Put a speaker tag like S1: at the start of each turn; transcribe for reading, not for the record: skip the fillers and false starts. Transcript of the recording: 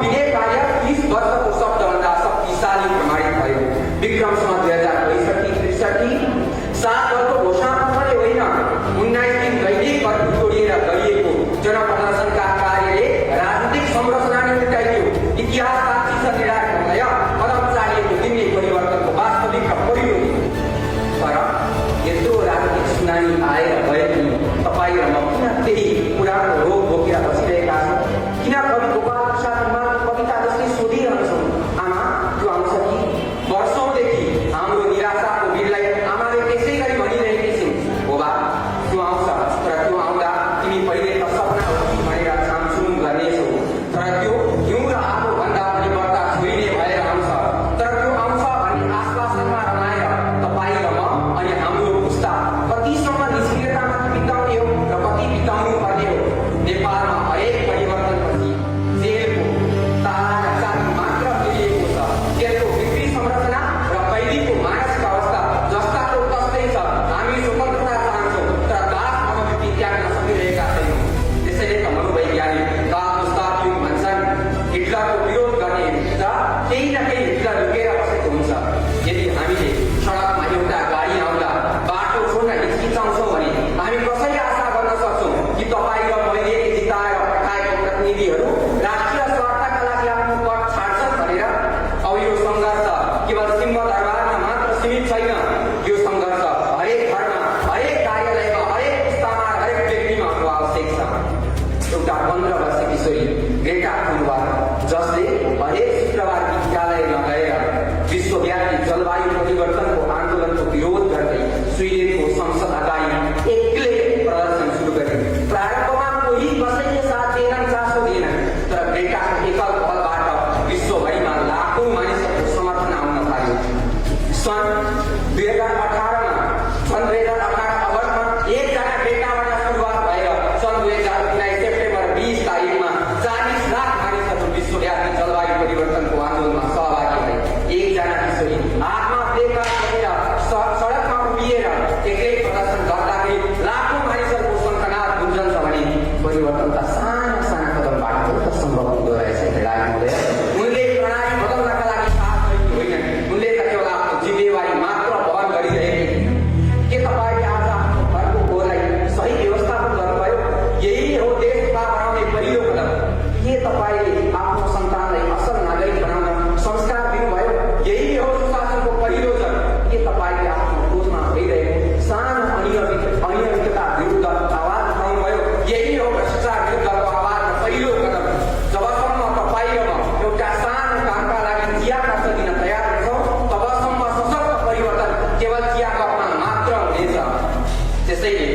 S1: विनय कार्य 30 वर्षको सबभन्दा शक्तिशाली प्रमाणित भयो। विक्रम सम्वत 2062-63 7 वर्षको घोषणा पत्रले होइन, 19 दिन दैनिक कर्फ्यू तोडिएर गरिएको जनप्रदर्शनका कार्यले राजनीतिक संरचना नै उल्टाइदियो। इतिहास साक्षी छ निर्णायक कदम चाहिएको दिने परिवर्तनको वास्तविक र पहिलो दिन। तर यत्रो राजनीतिक सुनानी आएर गए पनि तपाईँ र म किन त्यही पुरानो रोग बोकेर बसिरहेका छौँ? किन कवि गोपाल प्रसाद हिमालको कविता जस्तै सोधिरहन्छौँ, आमा त्यो आउँछ कि? वर्षौँदेखि हाम्रो निराशाको वीरलाई आमाले त्यसै गरी भनिरहेकी छिन्, हो बा त्यो आउँछ, तर त्यो आउँदा तिमी पहिले त सपना हो कि भनेर छामछुम गर्नेछौ। तर त्यो हिउँ र आगो भन्दा पनि बढ्ता छुइने भएर आउँछ। तर त्यो आउँछ भन्ने आश्वासनमा रमाएर तपाईँ र म अनि हाम्रो पुस्ता कतिसम्म निष्क्रियतामा बिताउने हो र कति बिताउनु पर्ने हो? नेपालमा हरेक परिवर्तनपछि जेलको ताला चाबी मात्र मिलिएको छ। जेलको भित्री संरचना र कैदीको मानसिक अवस्था जस्ताको तस्तै छ। हामी स्वतन्त्रता चाहन्छौँ, तर दास मनोवृत्ति त्याग्न सकिरहेका छैनौँ। त्यसैले त मनोवैज्ञानिक कार्ल गुस्ताव युङ भन्छन्, हिटलरको विरोध गर्ने र केही न केही हिटलर लुकेर बसेको हुन्छ। यदि हामीले सडकमा एउटा गाडी आउँदा बाटो छोड्न हिचकिचाउँछौँ भने हामी कसरी आशा गर्न सक्छौँ कि तपाईँ र मैले जिताएर पठाएको प्रतिनिधिहरू राष्ट्रिय स्वार्थका लागि आफ्नो पद छाड्छन् भनेर? अब यो सङ्घर्ष केवल सिंहदरबारमा मात्र सीमित छैन। यो सङ्घर्ष हरेक घरमा, हरेक कार्यालयमा, हरेक पुस्तामा, हरेक व्यक्तिमा हुनु आवश्यक छ। एउटा 15 वर्ष किशोरी ग्रेटा थुनबर्ग, जसले हरेक शुक्रबार विद्यालय नगएर विश्वव्यापी जलवायु परिवर्तनको आन्दोलनको विरोध गर्दै स्विडेनको संसद अगाडि एक्लै प्रदर्शन सुरु गरे। प्रारम्भमा कोही कसैले साथ दिएनन्, चासो दिएनन्, तर ग्रेटाको एकल पहलबाट विश्वभरिमा लाखौँ मानिसहरूको समर्थन आउन थाल्यो। सन् 2018 अगस्तमा एकजना ग्रेटाबाट सुरुवात भएर सन् 2019 सेप्टेम्बर 20 तारिकमा 40 लाख मानिसहरू विश्वव्यापी जलवायु परिवर्तनको आन्दोलनमा सहभागी भए। एकजना किशोरी हातमा प्लेकार्ड लिएर सडकमा उभिएर एक्लै प्रदर्शन गर्दाखेरि लाखौँ मानिसहरूको सन्तानाद गुन्जन्छ भने परिवर्तन त साना साना कदमबाट त सम्भव हुँदो रहेछ। उनले प्रणाली बदल्नका लागि साथ गरेकी होइनन्, उनले त केवल आफ्नो जिम्मेवारी मात्र वहन गरिरहेकी थिइन्। के तपाईँले आज आफ्नो घरको फोहोरलाई सही व्यवस्थापन गर्नुभयो? यही हो देशमा बनाउने पहिलो कदम। के तपाईँले आफ्नो सन्तानलाई असल नागरिक बनाउन संस्कार दिनुभयो? यही हो सुशासनको पहिलो जन। के तपाईँले आफ्नो खोजमा भइरहेको सानो अनियमितता विरुद्ध आवाज उठाउनुभयो? यही हो भ्रष्टाचार विरुद्धको आवाजमा पहिलो कदम। जबसम्म तपाईँ र म एउटा सानो कामका लागि चिया खर्च दिन तयार हुन्छौँ, तबसम्म सशक्त परिवर्तन केवल चिया कपमा मात्र हुनेछ। त्यसैले